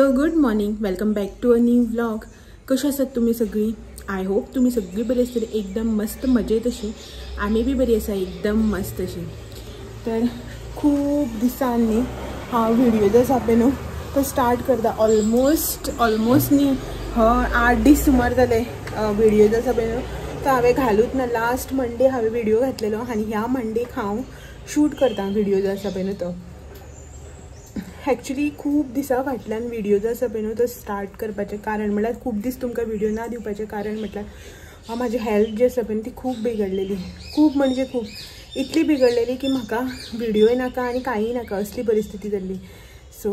Hello, good morning, welcome back to a new vlog. कशी आसात तुमी सगळी? I hope तुमी सगळी बरी आसतली, एकदम मस्त मजेत अशी. आमी बी बरी आसा, एकदम मस्त अशी. तर खूब दिसांनी हांव व्हिडिओ जो आसा पळय न्हू तो स्टार्ट करता. ऑलमोस्ट ऑलमोस्ट न्ही, हय 8 दीस सुमार जाले व्हिडिओ जो आसा पळय न्हू तो हांवें घालूच ना. लास्ट मंडे हांवें व्हिडिओ घातलेलो आनी ह्या मंडेक हांव शूट करता व्हिडिओ जो आसा पळय न्हू तो. एक्चुली खूब दिसां फाटल्यान व्हिडिओ जो आसा पळय न्हू तो स्टार्ट करपाचें कारण म्हळ्यार खूब दीस तुमकां व्हिडिओ ना दिवपाचें कारण म्हटल्यार म्हाजी हेल्थ जी आसा पळय ती खूब बिगडलेली. खूब म्हणजे खूब इतली बिगडलेली की म्हाका व्हिडिओय नाका आनी कांय नाका असली परिस्थिती जाल्ली. सो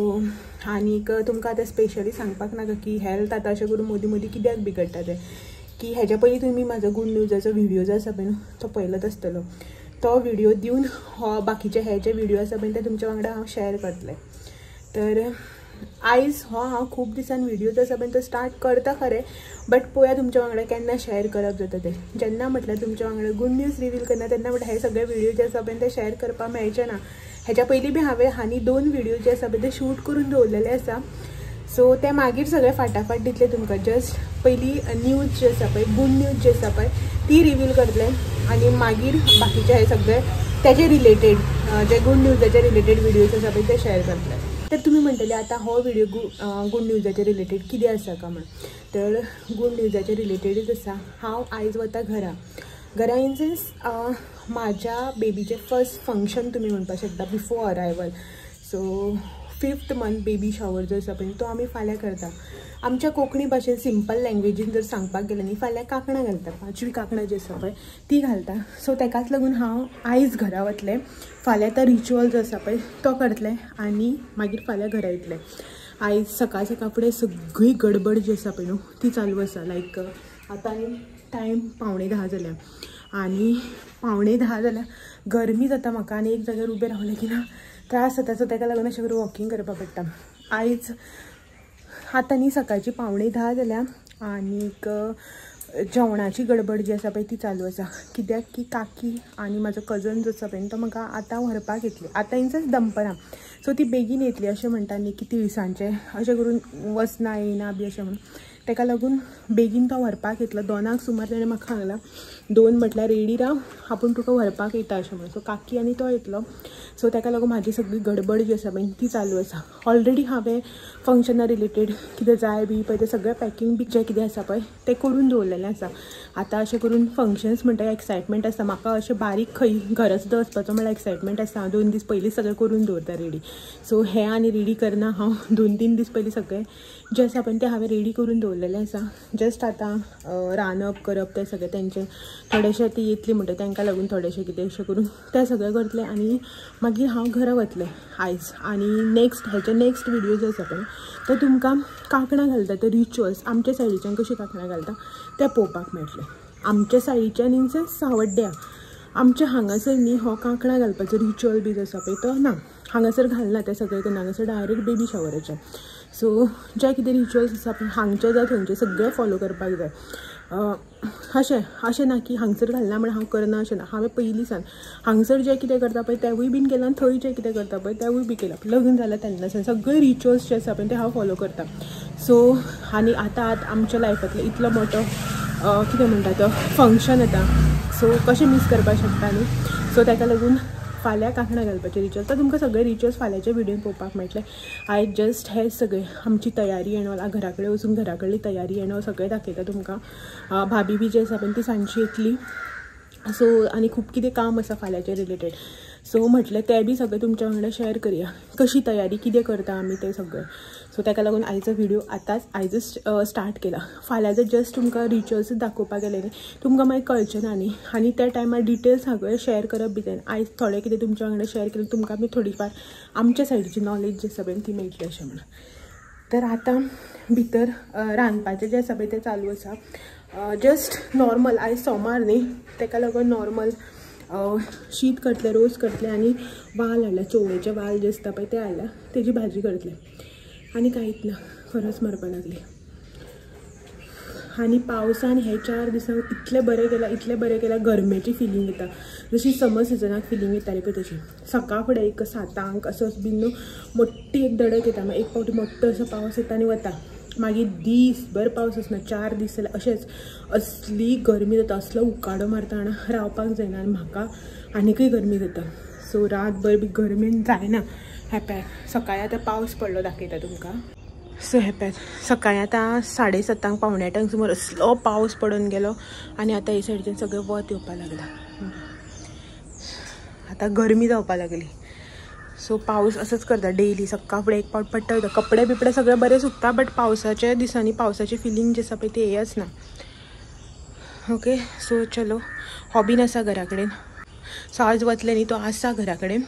आनीक तुमकां आतां स्पेशली सांगपाक नाका की हेल्थ आतां अशें करून मदीं मदीं कित्याक बिगडटा तें, की हेज्या पयलीं तुमी म्हाजो गूड न्यूजाचो व्हिडिओ जो आसा पळय न्हू तो पळयलोच आसतलो. तो व्हिडिओ दिवन हो बाकीचे हे जे व्हिडिओ आसा पळय ते तुमच्या वांगडा हांव शेअर करतलें. तर आयज हो हांव खूब दिसान व्हिडिओ जो आसा पळय तो स्टार्ट करता खरें, बट पळोवया तुमच्या वांगडा केन्ना शेअर करप जाता तें. जेन्ना म्हटल्यार तुमच्या वांगडा गूड न्यूज रिवील करना तेन्ना म्हटल्यार हे सगळे व्हिडिओ जे आसा पळय ते शेअर करपाक मेळचे ना. हेच्या पयलीं बी हांवें आनी 2 व्हिडिओ जे आसा पळय ते शूट करून दवरलेले आसा. सो ते मागीर सगळे फाटाफाट दितले तुमकां. जस्ट पयलीं न्यूज जी आसा पळय, गूड न्यूज जी आसा पळय ती रिवील करतले आनी मागीर बाकीचे हे सगळे तेजे रिलेटेड जे गूड न्यूजाचे रिलेटेड व्हिडिओज आसा पळय ते शेअर करतले. तर तुमी म्हणटले आतां हो व्हिडिओ गूड न्यूजाचे रिलेटेड कितें आसा का म्हण, तर गूड न्यूजाचे रिलेटेडच आसा. हांव आयज वता घरा. घरा इन सेन्स म्हाज्या बेबीचें फर्स्ट फंक्शन तुमी म्हणपाक शकता before arrival. So 5th month baby shower जो आसा पळय तो आमी फाल्यां करता. आमच्या कोंकणी भाशेन सिंपल लँग्वेजीन जर सांगपाक गेलें न्ही, फाल्यां कांकणां घालता, 5वी कांकणां जी आसा पळय ती घालता. सो तेकाच लागून हांव आयज घरा वतलें, फाल्यां तो रिच्युअल जो आसा पळय तो करतलें आनी मागीर फाल्यां घरा येतलें. आयज सकाळ सकाळ फुडें सगळी गडबड जी आसा पळय न्हू ती चालू आसा. लायक आतां टायम 9:45 जाल्या आनी 9:45 जाल्यार गरमी जाता म्हाका आनी एक जाग्यार उबें रावलें की ना त्रास जाता. सो तेका लागून अशें करून वॉकिंग करपाक पडटा. आयज आतां न्ही सकाळची 9:45 जाल्या आनीक जेवणाची गडबड जी आसा पळय ती चालू आसा. कित्याक की काकी आनी म्हाजो कजन जो आसा पळय तो म्हाका आतां व्हरपाक येतली, आतां इन सेन्स दनपरां. सो ती बेगीन येतली अशें म्हणटा न्ही की तिळसांचें अशें करून वचना येयना बी अशें म्हणून, तेका लागून बेगीन तो व्हरपाक येतलो. 2 सुमार तेणें म्हाका सांगलां, 2 म्हटल्यार रेडी राव, आपूण तुका व्हरपाक येता अशें म्हणून. सो काकी आनी तो येतलो. सो तेका लागून म्हाजी सगळी गडबड जी आसा पळय ती चालू आसा. ऑलरेडी हांवें फंक्शना रिलेटेड कितें जाय बी पळय तें सगळें पॅकिंग बी जें कितें आसा पळय तें करून दवरलेलें आसा. आतां अशें करून फंक्शन्स म्हणटा एक्सायटमेंट आसता म्हाका. अशें बारीक खंय घरा सुद्दां वचपाचो म्हळ्यार एक्सायटमेंट आसता. हांव 2 दीस पयलीं सगळें करून दवरता रेडी. सो हें आनी रेडी करना हांव 2-3 दीस पयलीं सगळें जें आसा पळय तें हांवें रेडी करून दवरलेलें आसा. जस्ट आतां रांदप करप तें सगळें तेंचें थोडेशें ती येतली म्हणटा तेंकां लागून थोडेशें कितें अशें करून तें सगळें करतलें आनी मागीर हांव घरा वतलें आयज. आनी नेक्स्ट हेचे नेक्स्ट व्हिडिओ जो आसा पळय तो तुमकां कांकणां घालता ते रिच्युअल्स आमच्या सायडीच्यान कशीं कांकणां घालता तें पळोवपाक मेळटलें. आमच्या सायडीच्यान इन सेन्स सावड्ड्या आमच्या हांगासर न्ही हो कांकणां घालपाचो रिच्युअल बी जो आसा पळय तो ना, हांगासर घालना तें सगळें करना, हांगासर डायरेक्ट बेबी शॉवराचें. सो जे कितें रिच्युअल्स आसा पळय हांगचे जावं थंयचे सगळें फॉलो करपाक जाय. अशें अशें ना की हांगसर घालना म्हण हांव करना अशें ना. हांवें पयलीं सान हांगसर जें कितें करता पळय तेवूय बीन केलां आनी थंय जें कितें करता पळय तेवूय बी केलां. लग्न जालां तेन्ना सान सगळे रिच्युअल्स जे आसा पळय ते हांव फॉलो करता. सो आनी आतां आतां आमच्या लायफांतलो इतलो मोटो कितें म्हणटा तो फंक्शन येता, सो कशें मीस करपाक शकता न्ही. सो तेका लागून फाल्यां कांकणां घालपाचें रिच्युअल तर तुमकां सगळे रिच्युअल्स फाल्यांच्या व्हिडियोन पळोवपाक मेळटले. आयज जस्ट हे सगळे आमची तयारी एंड ऑल, घरा कडेन वचून घरा कडली तयारी एंड ऑल सगळें दाखयता तुमकां. भाभी बी जी आसा पळय ती सांजची येतली. सो आनी खूब कितें काम आसा फाल्यांचें रिलेटेड. सो म्हटलें तें बी सगळें तुमच्या वांगडा शेअर करया, कशी तयारी कितें करता आमी तें सगळें. सो तेका लागून आयचो व्हिडिओ आतांच आयजच स्टार्ट केला. फाल्यांचो जस्ट तुमकां रिच्युअल्स दाखोवपाक गेलें न्ही तुमकां मागीर कळचें ना न्ही, आनी त्या टायमार डिटेल्स सगळें शेअर करप बी जायना. आयज थोडें कितें तुमच्या वांगडा शेअर केलें तुमकां बी थोडीफार आमच्या सायडीची नॉलेज जी आसा पळय ती मेळटली अशें म्हणून. तर आतां भितर रांदपाचें जें आसा पळय तें चालू आसा. जस्ट नॉर्मल आयज सोमार न्ही तेका लागून नॉर्मल शीत करतलें, रोस करतलें आनी वाल हाडल्या, चोवळेचे वाल जे आसता पळय ते हाडल्या, तेजी भाजी करतलें आनी कांयच ना. खरंच मरपाक लागली. आनी पावसान हे 4 दिसांक इतलें बरें केलां, इतलें बरें केलां, गरमेची फिलींग येता जशी समर सिजनाक फिलींग येताली पळय तशी. सकाळ फुडें एक 7 असो बीन न्हू मोठी एक दडक येता, मागीर एक फावटी मोठो असो पावस येता आनी वता, मागीर दीसभर पावस आसना, 4 दीस जाल्यार अशेंच असली गरमी जाता, असलो उकाडो मारता आनी रावपाक जायना आनी म्हाका आनीकय गरमी जाता. सो रातभर बी गरमेन जायना. हें सकाळी आतां पावस पडलो दाखयता तुमकां. सो हें सकाळी आतां 7:30 7:45 सुमार असलो पावस पडून गेलो आनी आतां हे सायडीच्यान सगळें वत येवपाक लागलां, आतां गरमी जावपाक लागली. सो पावस असोच करता डेली, सकाळ फुडें एक पावट पडटा वयता, कपडे बिपडे सगळे बरे सुकता, बट पावसाच्या दिसांनी पावसाची फिलींग जी आसा पळय ती येच ना. ओके सो चलो, हो बीन आसा घरा कडेन, सो आज वतले न्ही तो आसा घरा कडेन,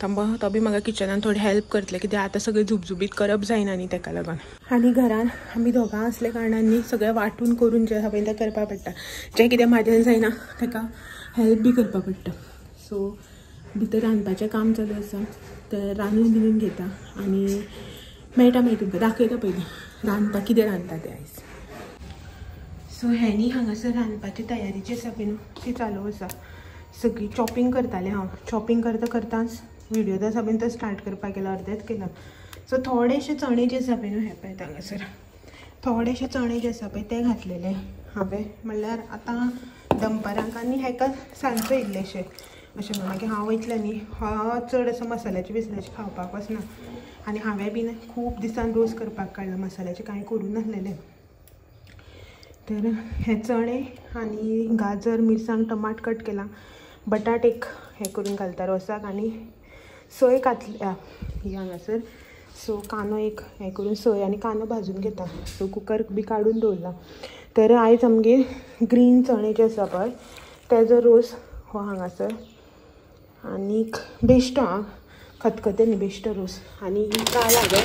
तो बी म्हाका किचनान थोडी हेल्प करतले कित्याक आतां सगळें झुबझुबीत करप जायना न्ही तेका लागून. आनी घरान आमी दोगां आसल्या कारणान न्ही सगळें वांटून करून जें आसा पळय तें करपाक पडटा, जें कितें म्हाज्यान जायना तेका हेल्प बी करपाक पडटा. सो भितर रांदपाचें काम चालू आसा, तर रांदून बिनून घेता आनी मेळटा मागीर तुमकां दाखयता पयलीं रांदपाक कितें रांदता तें आयज. सो हें हांगासर रांदपाची तयारी जी आसा पळय न्हू ती चालू आसा, सगळी चॉपिंग करतालें हांव, चॉपिंग करता करताच व्हिडिओ आसा पळय तो स्टार्ट करपाक गेलो, अर्देच केला. सो थोडेशे चणे जे आसा पळय न्हू हे पळय हांगासर थोडेशे चणे जे आसा पळय ते घातलेले हांवें, म्हणल्यार आतां दनपारांक आनी हेका सांजचे इल्लेशे अशें म्हणून. मागीर हांव वयतलें न्ही, हांव चड असो मसाल्याचे बिसल्याचे खावपाक वचना आनी हांवें बीन खूब दिसान रोस करपाक काडला, मसाल्याचें कांय करूं नासलेलें. तर हे चणे आनी गाजर मिरसांग टमाट कट केला, बटाट एक हें करून घालता रोसाक आनी सोय घातल्या ही हांगासर. सो कांदो एक हें करून सोय आनी कांदो भाजून घेता. सो कुकर बी काडून दवरला. तर आयज आमगेर ग्रीन चणे जे आसा पळय तेजो रोस हो हांगासर, आनीक बेश्टो आं खतखतें न्ही बेश्टो रोस. आनी काल हांवें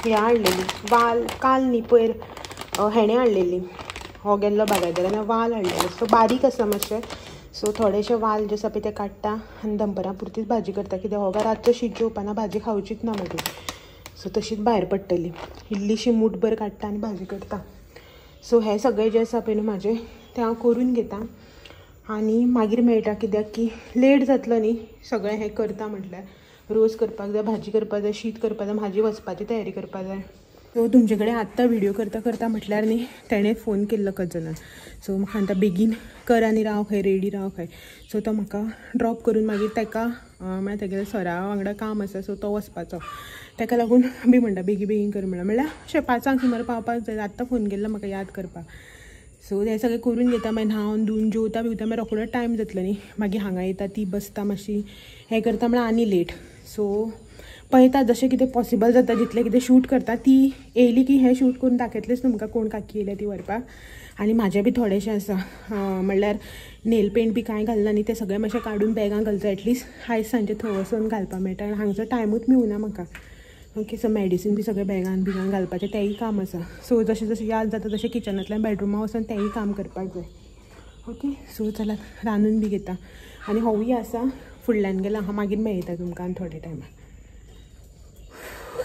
हें हाडलेली वाल, काल न्ही पयर हेणें हाडलेली, हो गेल्लो बागायदारान वाल हाडलेलो. सो बारीक आसा मातशें, सो थोडेशे वाल जे आसा पळय ते काडटा आनी दनपरां पुरतीच भाजी करता, कित्याक हो काय रातचो शीत जेवपाना भाजी खावचीच ना मागीर. सो तशीच भायर पडटली, इल्लीशी मूठभर काडटा आनी भाजी करता. सो हें सगळें जें आसा पळय न्हू म्हाजें तें हांव करून घेता आनी मागीर मेळटा, कित्याक की लेट जातलो न्ही सगळें हें करता म्हटल्यार, रोस करपाक जाय, भाजी करपाक जाय, शीत करपाक जाय, भाजी वचपाची तयारी करपाक जाय. सो तुमचे कडेन आत्तां व्हिडियो करता करता म्हटल्यार न्ही तेणें फोन केल्लो कजनान, सो म्हाका आतां बेगीन कर आनी राव खंय, रेडी राव खंय. सो तो म्हाका ड्रॉप करून मागीर तेका म्हळ्यार तेगेल्या सरा वांगडा काम आसा, सो तो वचपाचो, तेका लागून बी म्हणटा बेगीन बेगीन कर म्हणल्यार, म्हणल्यार अशें 5 सुमार पावपाक जाय. आत्तां फोन केल्लो म्हाका याद करपाक. सो हें सगळें करून घेता, मागीर न्हांवन धुवन जेवता बिवता, मागीर रोकडो टायम जातलो न्ही, मागीर हांगा येता ती बसता मातशी हें करता म्हळ्यार आनी लेट. सो पळयता जशें कितें पॉसिबल जाता जितलें कितें शूट करता, ती येयली की हें शूट करून दाखयतलेंच न्हू म्हाका कोण काकी येयल्या ती व्हरपाक. आनी म्हाजें बी थोडेशें आसा म्हणल्यार नेल पेंट बी कांय घालना न्ही, तें सगळें मातशें काडून बॅगां घालचो, एटलिस्ट आयज सांजे थंय वचून घालपाक मेळटा आनी हांगचो टायमूच मेळुना म्हाका. ओके सो मेडिसीन बी सगळें बॅगान बिगान घालपाचें तेंय काम आसा. सो जशें जशें याद जाता तशें किचनांतल्यान बेडरुमा वचून तेंय काम करपाक जाय. ओके सो चलात रांदून बी घेता आनी होवूय आसा फुडल्यान गेला हांव, मागीर मेळटा तुमकां आनी थोड्या टायमान.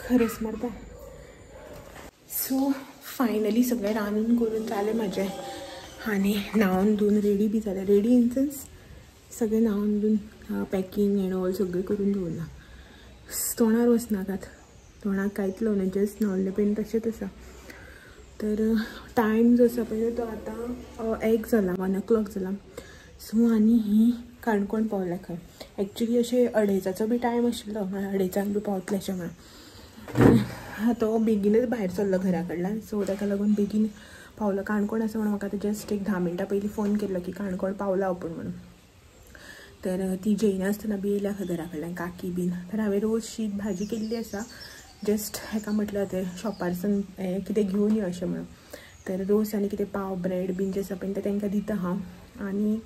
खरेंच मारता. सो फायनली सगळें रांदून करून जालें म्हाजें आनी न्हांवन धुवन रेडी बी जालें, रेडी इन सेन्स सगळें न्हांवन धुवन पॅकिंग एंड ऑल सगळें करून दवरलां. तोंडार वचनाकात, तोंडाक कांयच लावना, जस्ट न्हांवलें पळय तशेंच आसा. तर टायम जो आसा पळय तो आतां 1 जाला, 1 o'clock जाला. सो आनी ही काणकोण पावल्या खंय, एक्चुली अशें 2:30 बी टायम आशिल्लो, म्हळ्यार 2:30 बी पावतलें अशें म्हणून. तो बेगीनच भायर सरलो घरा कडल्यान, सो ताका लागून बेगीन पावलो. काणकोण आसा म्हणून म्हाका जस्ट एक 10 मिनटां पयलीं फोन केल्लो की काणकोण पावला आपूण म्हणून. तर ती जेयनासतना बी येयल्या खंय घरा कडल्यान काकी बीन. तर हांवें रोज शीत भाजी केल्ली आसा, जस्ट हेका म्हटलें तें शॉपारसून हें कितें घेवन यो अशें म्हणून. तर रोस आनी कितें पाव ब्रेड बीन जें आसा पळय तें तांकां दिता हांव. आनी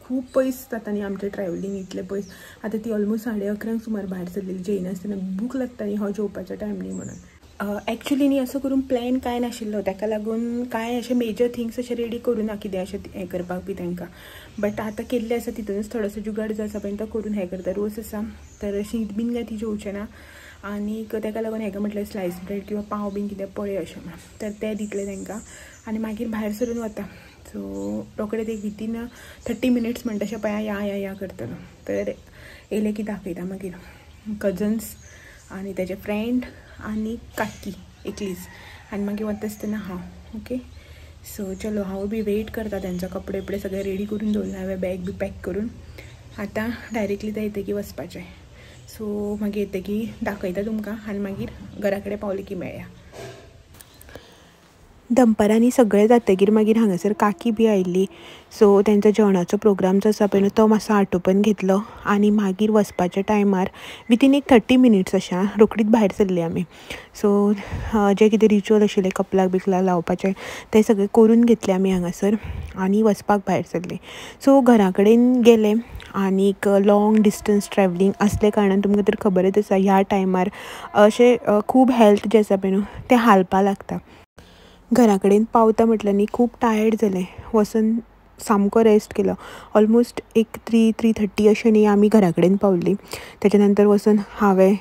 खूब पयस जाता न्ही आमचें ट्रॅवलिंग, इतलें पयस. आतां ती ऑलमोस्ट 11:30 सुमार भायर सरलेली, जेयनासतना भूक लागता न्ही, हो जेवपाचो टायम न्ही म्हणून. एक्चुली न्ही असो करून प्लॅन कांय नाशिल्लो, ताका लागून कांय अशें मेजर थिंग्स अशें रेडी करूं ना कितें अशें हें करपाक बी तांकां. बट आतां केल्लें आसा तितूनच थोडोसो जुगाड जो आसा पळय तो करून हें करता. रोस आसा तर शीत बीन काय ती जेवचें ना, आनीक ताका लागून हेका म्हटलें स्लायस ब्रेड किंवा पाव बीन कितें पळय अशें म्हणून, तर ते दितले तांकां आनी मागीर भायर सरून वता. सो रोखडें एक वितीन 30 मिनिट्स म्हणटा अशें पळया या या या करतलो. तर येयले की दाखयता मागीर कजन्स आनी तेजे फ्रेंड आनी काकी एकलीच आनी मागीर वता आसतना हांव. ओके सो चलो हांव बी वेट करता तेंचो कपडे बिपडे सगळे रेडी करून दवरला हांवें, बॅग बी पॅक करून. आतां डायरेक्टली ते येतकी वचपाचें. सो मागीर येतकी दाखयता तुमकां आनी मागीर घरा कडेन पावले की मेळया. दनपारांनी सगळें जातकीर मागीर हांगासर काकी बी आयिल्ली. सो तेंचो जेवणाचो प्रोग्राम जो आसा पळय न्हू तो मातसो आटोपून घेतलो आनी मागीर वचपाच्या टायमार वितीन एक 30 मिनिट्स अशें रोखडीच भायर सरली आमी. सो जे कितें रिच्युअल आशिल्ले कपलाक बिकलाक लावपाचें तें सगळें करून घेतलें आमी हांगासर आनी वचपाक भायर सरली. सो घरा कडेन गेले आनीक लाँग डिस्टन्स ट्रॅवलिंग आसले कारणान तुमकां तर खबरच आसा ह्या टायमार अशें खूब हेल्थ जें आसा पळय न्हू तें हालपा लागता. घरा कडेन पावता म्हटल्यार न्ही खूब टायर्ड जालें, वचून सामको रेस्ट केलो. ऑलमोस्ट एक 3-3:30 अशें न्ही आमी घरा कडेन पावली. तेच्या नंतर वचून हांवें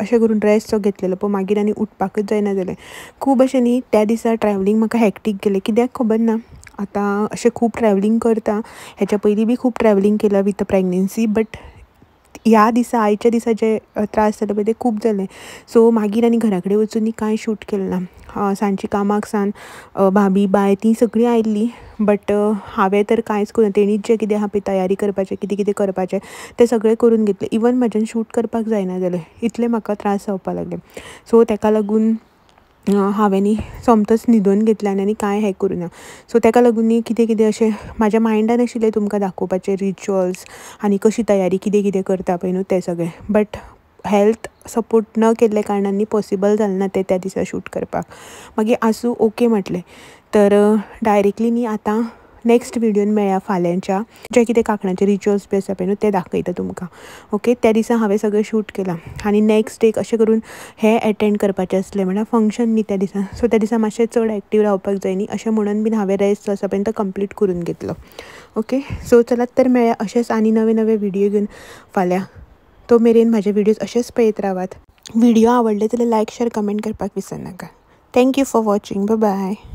अशें करून रेस्ट सो घेतलेलो, पूण मागीर आनी उठपाकच जायना जालें. खूब अशें न्ही त्या दिसा ट्रॅवलिंग म्हाका हॅक्टीक गेलें, कित्याक खबर ना. आतां अशें खूब ट्रॅवलिंग करता, हेच्या पयलीं बी खूब ट्रॅवलिंग केलां विथ प्रेग्नन्सी, बट ह्या दिसा आयच्या दिसा जे त्रास जाले पळय ते खूब जाले. सो मागीर आनी घरा कडेन वचून कांय शूट केलें ना. सांजची कामाक सान भाभी बाय तीं सगळीं आयिल्लीं, बट हांवें तर कांयच करूं, तेणीच जें कितें आहा पळय तयारी करपाचें कितें कितें करपाचें तें सगळें करून घेतलें. इवन म्हाज्यान शूट करपाक जायना जालें, इतलें म्हाका त्रास जावपाक लागले. सो तेका लागून हांवें न्ही सोमतोच न्हिदोन घेतलें आनी कांय हें करूं ना. सो तेका लागून न्ही कितें कितें अशें म्हाज्या मायंडान आशिल्लें तुमकां दाखोवपाचें रिच्युअल्स आनी कशी तयारी कितें कितें करता पळय न्हू तें सगळें, बट हेल्थ सपोर्ट न केल्ल्या कारणान न्ही पॉसिबल जालें ना तें त्या दिसा शूट करपाक. मागीर आसूं ओके म्हटलें. तर डायरेक्टली न्ही आतां नेक्स्ट व्हिडियोन मेळया फाल्यांच्या, जे कितें कांकणाचे रिच्युअल्स बी आसा पळय न्हू ते दाखयता तुमकां. ओके त्या दिसा हांवें सगळें शूट केलां आनी नेक्स्ट डेक अशें करून हें एटेंड करपाचें आसलें म्हळ्यार फंक्शन न्ही त्या दिसा. सो त्या दिसा मातशें चड एक्टीव रावपाक जाय न्ही अशें म्हणून बीन हांवें रेस्ट जो आसा पळय तो कंप्लीट करून घेतलो. ओके सो चलात तर मेळया अशेंच आनी नवे नवे व्हिडियो घेवन फाल्यां. तो मेरेन म्हाजे व्हिडियोज अशेंच पळयत रावात. व्हिडियो आवडले जाल्यार लायक शेर कमेंट करपाक विसरनाका. Thank you for watching. Bye bye.